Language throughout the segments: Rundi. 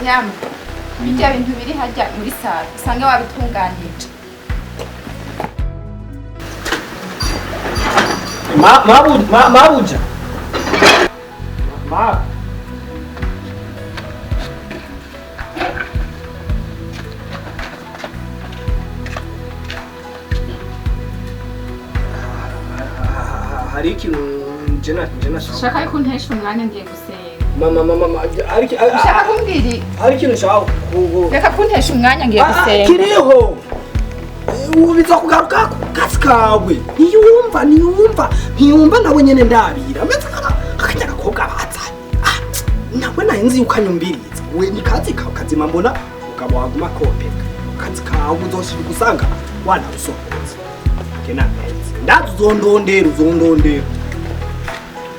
Nyama, bijya bintu biri hajya muri salo usange wabitunganije. Mabuja. Ma. Hari ikintu jena Shaka yuko untesha umwanya, ngiye gusenga. Mama, mama, mama, ariko Ushaka kumbwira iki? Hari ikintu nshaka ku Reka kuntesha umwanya, ngiye gusenga. Kiriho ubu biza kugaruka ku kazi kawe. Ntiyumva, ntiyumva, ntiyumva. Nawe nyene ndabira ameze nk'akanya gakobwa bazanye. Ah, nawe nari nzi yuko anyumviriza. We ni kazi kawe kazima, mbona ukaba waguma kopeka kazi kawe, uzoshira gusanga wanarusohotse. Kena meza ndazi, uzondondera, uzondondera.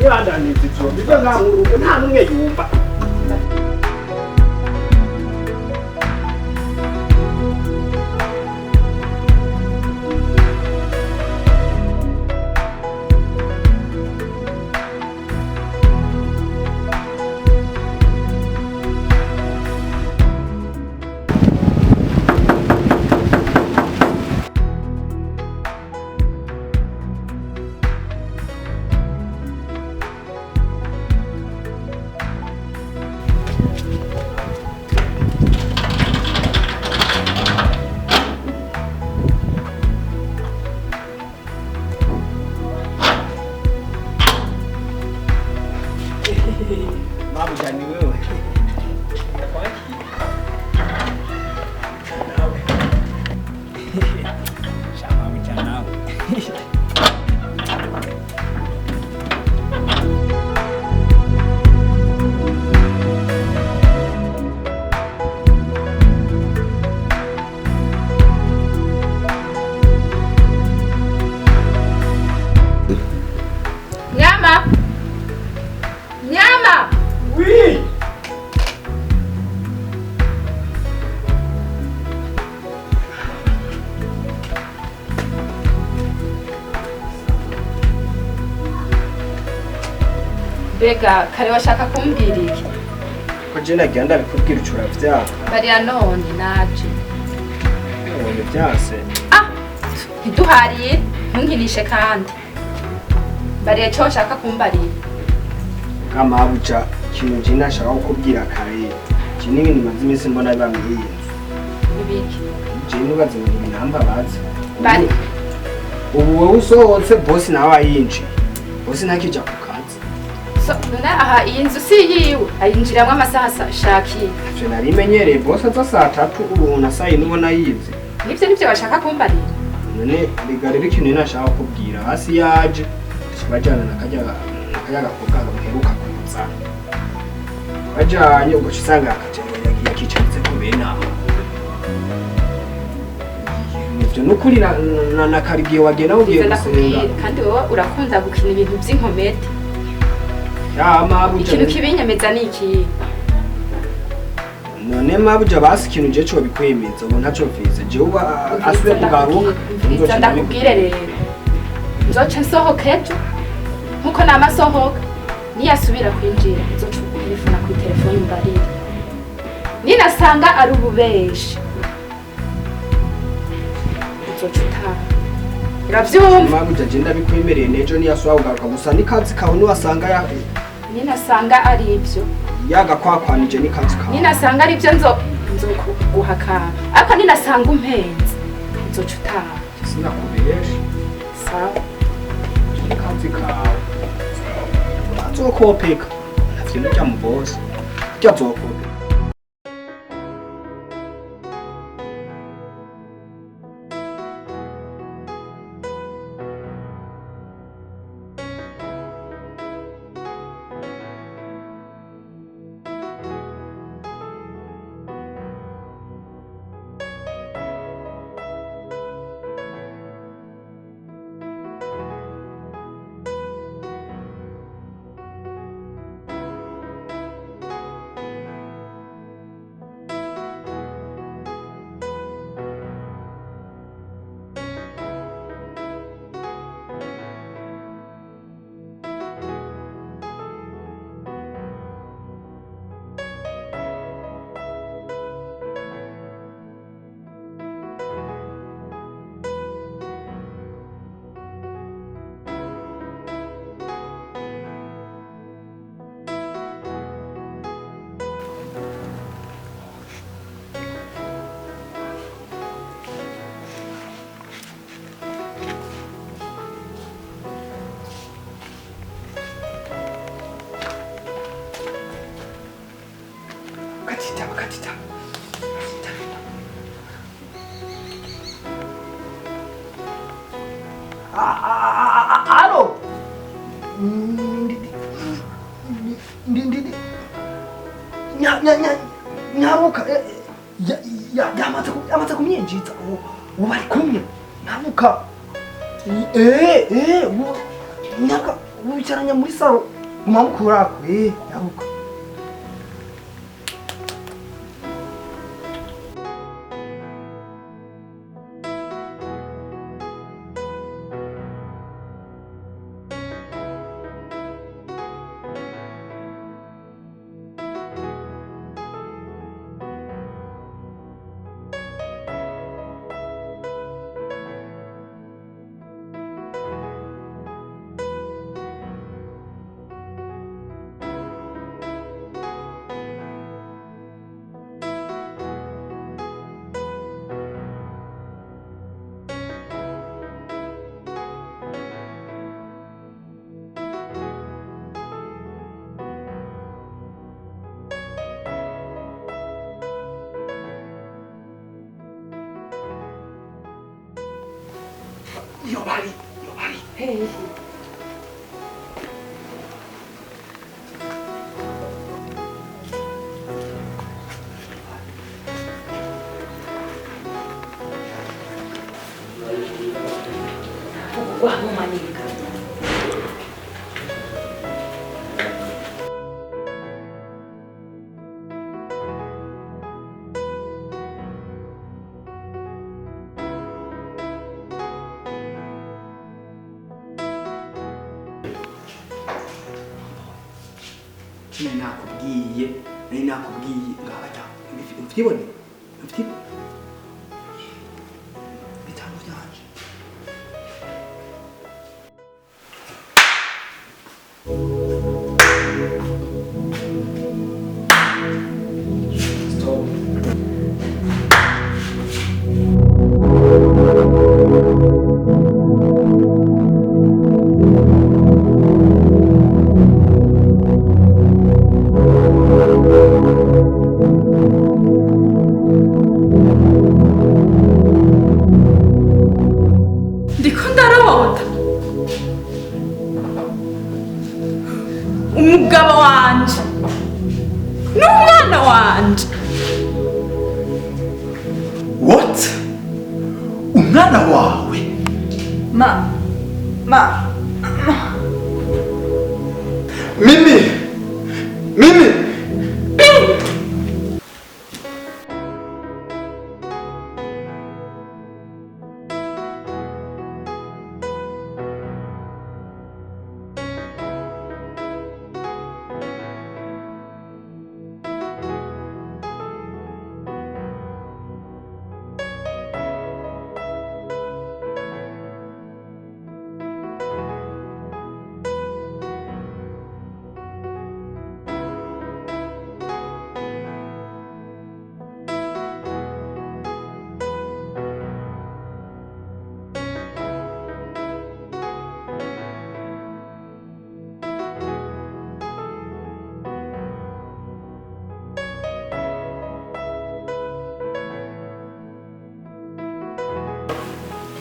Nibandaniza ivyo biva ngaha mu rugo, nta n'umwe yumva. Mabuja, ni wewe. Nawe. Sha mabuja nawe. Nyama, nyama. Oui. Mbega kare washaka kumbwira iki? Ko je nagira ndabikubwira ucura vyaka. Barira none naje. None vyase. Ah, ntiduhariye, ntunkinishe kandi. Bariye cyo ushaka kumbarira. Kamabuja, ikintu je nashaka kukubwira kare. Je n'ibintu maze iminsi mbona biba muri iyi nzu. Ibiki? Je nubaze ngo binambabaza. Bari. Ubu wowe usohotse, bosi nawe ayinjiye. Bosi ntakija ku kazi. So none aha iyi nzu si yiwe, ayinjiramwo amasaha ashakiye? Ivyo nari menyereye, bosi aza saa 3, ubu na saa 4 ubona yize. Nivyo bashaka kumbarira? None rega rero ikintu nashaka kukubwira, hasi yaje bajyana na karya gakobwa gaheruka kuzana, bajanye ugaca usanga akajambo yagiye akicaritse ko bene aho. Nivyo nukuri na karigiye wagenda ugiye Nziza, gusenga. Ndakubwira kandi wowe urakunda gukina ibintu vy'inkomete. Ya mabuja. Ikintu kibinyemeza ni ikihe? None mabuja, basi ikintu je co bikwemeza ubu ntaco mfize jewe uba asubiye kugaruka. Umviriza ndakubwire rero, nzoca nsohoka ejo nkuko nama nsohoka. Niyasubira kwinjira, nzoca utelefona kuri telefone umbarire. Ninasanga ari ububeshi, uzoca utaha, uravyumva? Mabuja, je ndabikwemereye, nejo niyasubira kugaruka gusa nikazi kawe niwasanga ya Ninasanga ari ivyo yagakwakwanije nikazi kawe. Ninasanga ari ivyo, nzokuguha akantu, ariko ninasanga umpenze, uzoca utaha. Sinakubesha. Sawa. Nikazi kawe azokopeka ntavyo nurya mu bosi urya azokopeka. Katitaba, katitaba. Alo. Ndi nya nya nya nyabuka ya yamaze kumyinjiza ubu bari kumwe nyabuka ubu nyabuka wicaranya muri saro mumamukurako nyabuka. Yobari, yobari. Hey. Wamumanika. Nari nakubwiye ngabajya mvyibone mfite bitanu byanje. Stop. Ndiko ndarota umugabo wanje n'umwana wanje. What? Umwana wawe? Ma. Ma. Mimi! Mimi!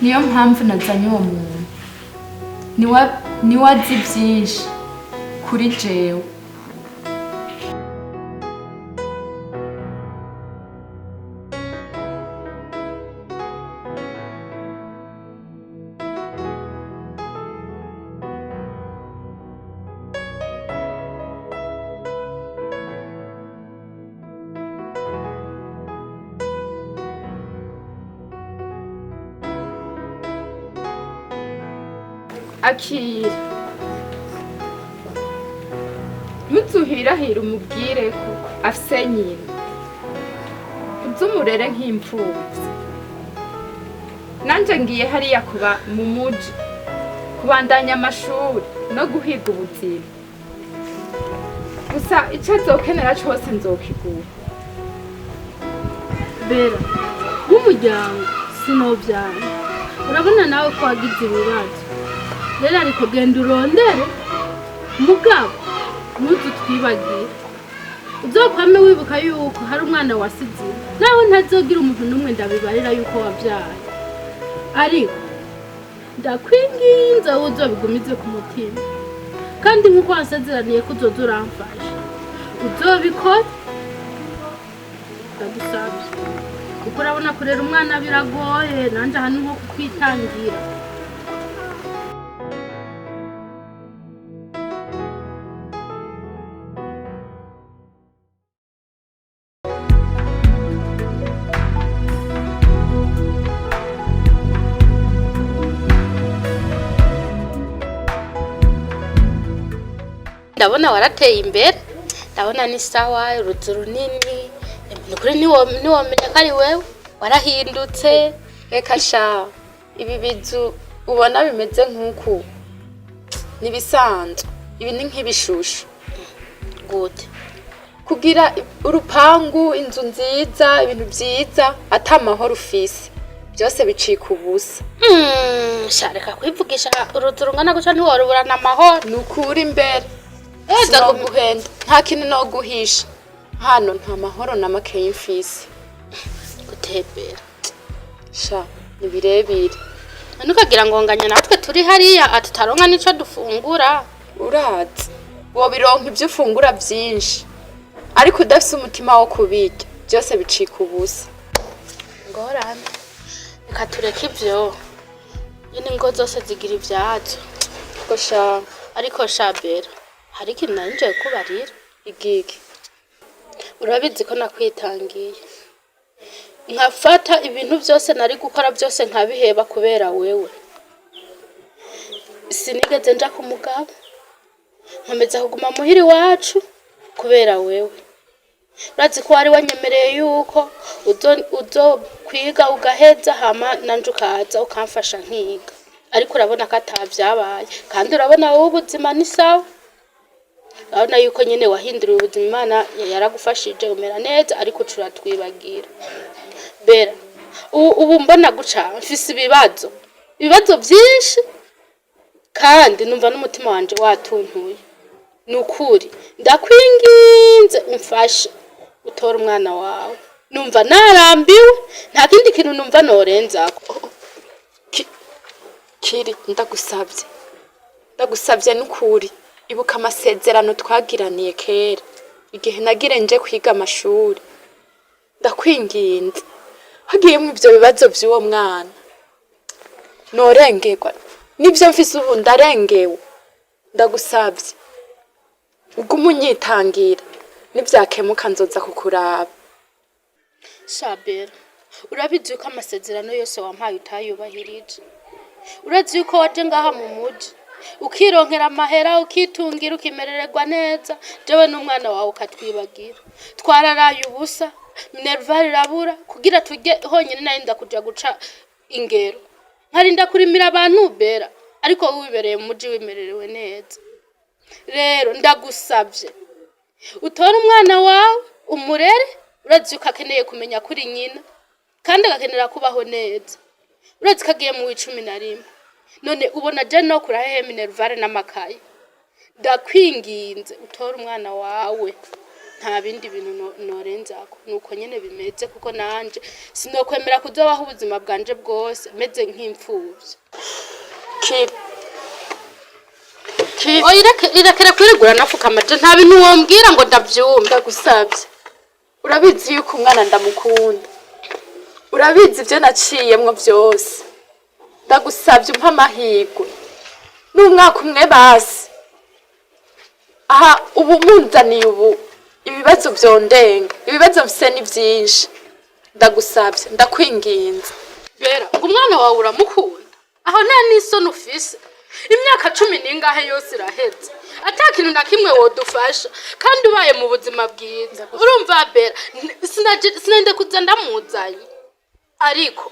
Niyo mpamvu nazanye uwo muntu, niwe azi byinshi kuri jewe. Akira, ntuzuhirahira umubwire ko afise nyina, uzumurere nk'imfuvyi. Nanje ngiye hariya kuba mu muji, kubandanya amashuri no guhiga ubuzima. Gusa ico azokenera cose nzokigura. Bera, nk'umuryango sinovyara, urabona nawe ko wagize ibibazo. Rero ariko genda urondere mugabo ntuzutwibagire. Uzokwame wibuka yuko hari umwana wasize, nawe ntazogira umuntu n'umwe ndabibarira yuko wabyaye, ariko ndakwinginze wowe uzobigumize ku mutima, kandi nk'uko wasezeraniye ko uzoza uramfasha uzobikora, ndagusabye, kuko urabona kurera umwana biragoye, nanje aha ni nko kukwitangira. Ndabona warateye imbere, ndabona ni sawa, uruzu runini, ni ukuri ntiwomenya ko ari wewe, warahindutse. Reka sha, ibi bizu ubona bimeze nk'uku nibisanzwe, ibi ni nk'ibishusho. Gute? Kugira urupangu, inzu nziza, ibintu vyiza, ata mahoro ufise, byose bicika ubusa. Sha reka kwivugisha, uruzu rungana gutya ntiworuburana amahoro. Ni ukuri imbere Eza. Sinoguhenda, nta kintu noguhisha, hano nta mahoro na makeyi mfise. Gutembera. Sha ni birebire. Ntukagira ngo nganya natwe turi hariya atutaronka n'ico dufungura. Urazi wobironka ibyo ufungura byinshi, ariko udafise umutima wo kubirya, byose bicika ubusa. Ngorane, reka tureke ivyo nyine, ingo zose zigira ivyazo. Ko sha. Ariko shabera, hari ikintu nari nje kubarira. Igiki? Urabizi ko nakwitangiye, nkafata ibintu byose nari gukora byose nkabiheba kubera wewe. Sinigeze nja ku mugabo, nkomeza kuguma muhira iwacu kubera wewe. Urazi ko wari wanyemereye yuko uzo kwiga ugaheza, hama nanje ukaza ukamfasha nkiga, ariko urabona ko atavyabaye, kandi urabona wowe ubuzima ni sawa. Urabona yuko nyine wahinduriwe ubuzima, Imana yaragufashije umera neza, ariko uca uratwibagira. Bera, ubu mbona guca mfise ibibazo, ibibazo byinshi, kandi numva n'umutima wanje watuntuye. Ni ukuri ndakwinginze umfashe utore umwana wawe, numva narambiwe, nta kindi kintu numva norenzako. Kiri, ndagusabye, ndagusabye n'ukuri, ibuka amasezerano twagiraniye kera igihe nagire nje kwiga amashuri. Ndakwinginze, hagiyemwo ivyo bibazo vy'uwo mwana norengerwa nivyo mfise ubu, ndarengewe. Ndagusabye ugume unyitangira, nivyakemuka nzoza kukuraba. Shabera, urabizi yuko amasezerano yose wampaye utayubahirije. Urazi yuko waje ngaha mu muji ukironkera amahera, ukitungira, ukimerererwa neza, jewe n'umwana wawe ukatwibagira. Twararaye ubusa, minerval irabura kugira tujye honyine, narinda kuja guca ingero, nkarinda kurimira abantu, bera, ariko wowe wibereye mu muji wimererewe neza. Rero ndagusabye utore umwana wawe umurere. Urazi yuko akeneye kumenya kuri nyina, kandi agakenera kubaho neza. Urazi ko agiye mu w'11, none ubona je no kurahehe minerval n'amakaye? Ndakwinginze utore umwana wawe, nta bindi bintu norenzako, nuko nyene bimeze, kuko nanje sinokwemera kuzobaho ubuzima bwanje bwose meze nk'imfuvyi. Kiri, Kiri. Oya, irekere kwirigura napfukama, je nta bintu wombwira ngo ndavyumve. Ndagusabye, urabizi yuko umwana ndamukunda, urabizi ibyo naciyemwo byose. Ndagusabye umpe amahirwe n'umwaka umwe basi. Aha ubu munzaniye ubu ibibazo vyondenga, ibibazo mfise ni vyinshi. Ndagusabye, ndakwinginze. Bera, ngo umwana wawe uramukunda, aho nta n'isoni ufise? Imyaka cumi n'ingahe yose iraheze ata kintu na kimwe wodufasha, kandi ubaye mu buzima bwiza. Urumva Bera, sinende kuza ndamuzanye, ariko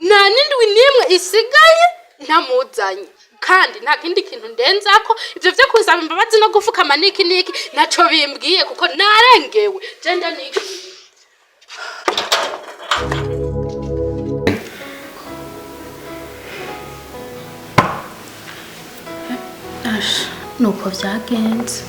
nta n'indwi n'imwe isigaye ntamuzanye, kandi nta kindi kintu ndenzako. Ivyo vyo kusaba imbabazi no gufukama niki niki ntaco bimbwiye, kuko narengewe, jenda niki. Nuko byagenze.